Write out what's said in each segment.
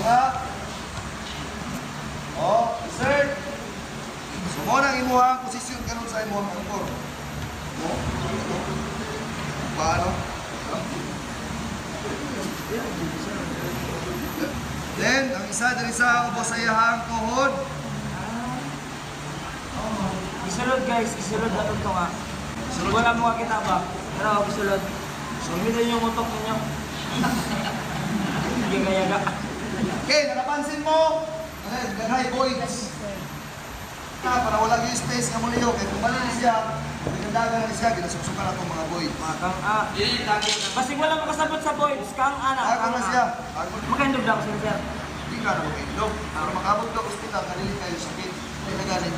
Tunga. Oh, insert. So mo nang imuhang posisyon karon sa imuhang anchor. Mo, ito. Paano? Then, ang isa diri sa ubos sa iyahang tuhod. Isulod, guys, isulod na ito nga. Sulod. Wala mo kita ba? Pero isulod. Gamitin yung utok ninyo. Yaga-yaga. Okay, nakapansin mo? Ano, daghay voids. Na, para wala yung space nga muliyo. Kaya kung mali siya, dagan na siya, ginasuksukan na itong mga void. Mga kang A. Basig wala makasabot sa boys. Kang A na. Ako Kang na A. siya. Ako na. Makaindog daw sir, sir. Di ka na makaindog. Para makabot ka ospital, kanili kayo sakit. Ay, nagalit.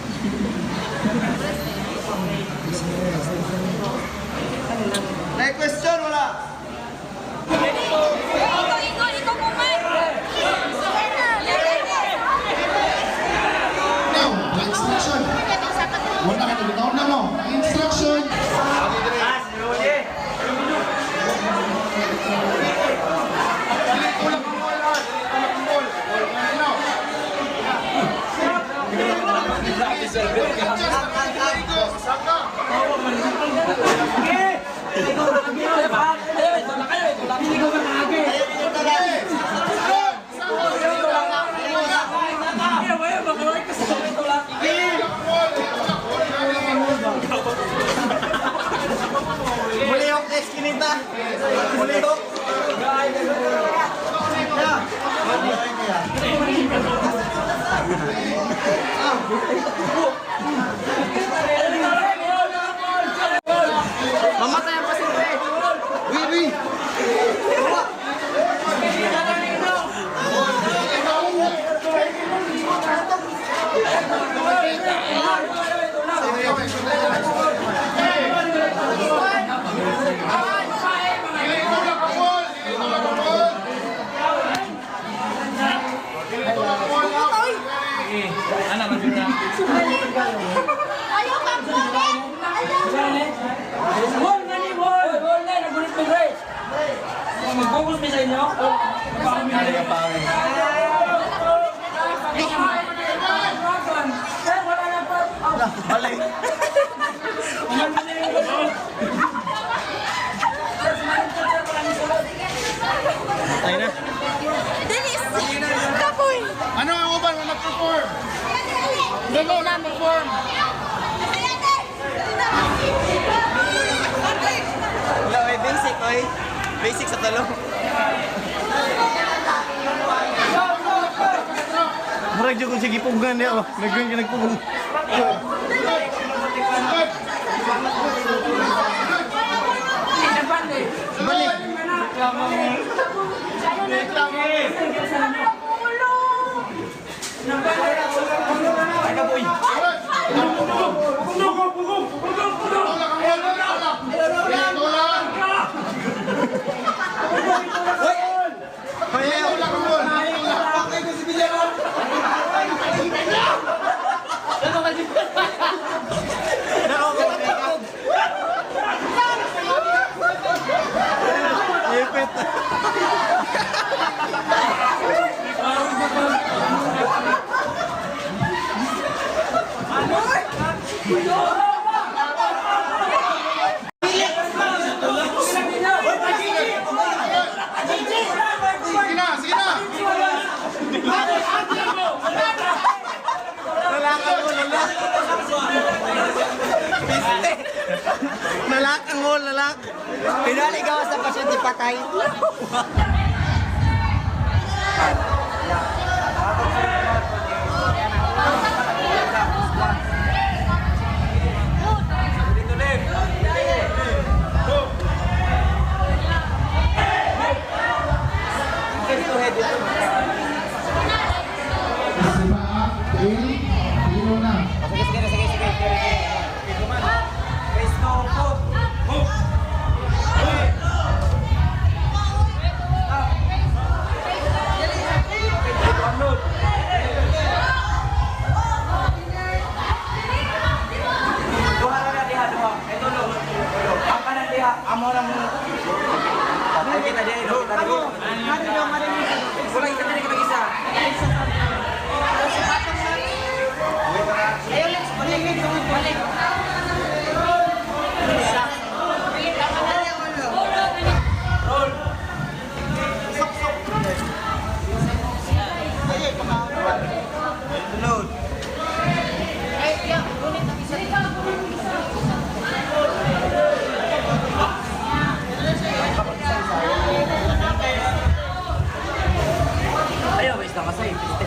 May question, wala? Ikaw, ikaw, ikaw kumain. Now, the instruction. Wala ka na na mo. Ang instruction. Dili tulak ang ball, ah. Dili tulak ang ball. Ball na nino. Adjust ang igo. Saka. Sige. Sunod. Saka. Dili tulak ang ball. Dili tulak ang ball. Mulihok na eskinita. Mulihok. Mamatay ang pasyente. Wiwi! Dili tulak ang ball. Dili tulak ang ball. Dili tulak ang ball. Out. Ayaw ka, kumain. Ayaw. Wall na ni wall! Wall na, nagulit mo guys! Mag-focus mi sa inyo? Sir, wala na pa. Balik. Patay na. Dennis, kapoy. Ano ang uban? Wala perform. Dili namin. Perform. Wala, may basic, oy. Basic sa talong. Murag jud kung sige pugnan niya, oh. Nagawin ka nagpugong. Sunod. Balik. Tulak ang ball. Dili tulak. Dili tulak. Dili tulak ang ball. Dili tulak. Ipit. Sige na, sige na. Lalakang mo, lalak. Piste. Lalakang mo, lalak. Pinaligaw sa pasyente patay. Si Paa, tail, tiro na. Sige, sige, sige, sige. Face to move. Duha na diha, duha. Ito lo. Ang kanan diha, amo lang mo. Ay kita diha, ilo, kita diha. Wala kita diha kita isa. Pasay.